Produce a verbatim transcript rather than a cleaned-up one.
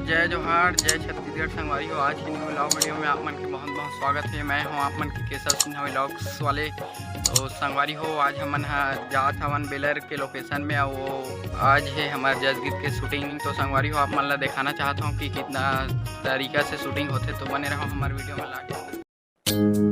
जय जोहार, जय छत्तीसगढ़ संगवारी हो। आज के न्यू व्लॉग वीडियो में आप मन के बहुत बहुत स्वागत है। मैं हूँ आप मन के केशव सिन्हा व्लॉग्स वाले। तो संगवारी हो, आज हमन ह जात हवन बेलर के लोकेशन में, अउ वो आज है हमार जस गीत के शूटिंग। तो संगवारी हो, आप मन ला दिखाना चाहत हूँ कि कितना तरीका से शूटिंग होथे। तो बने रहो हमार वीडियो में लाके।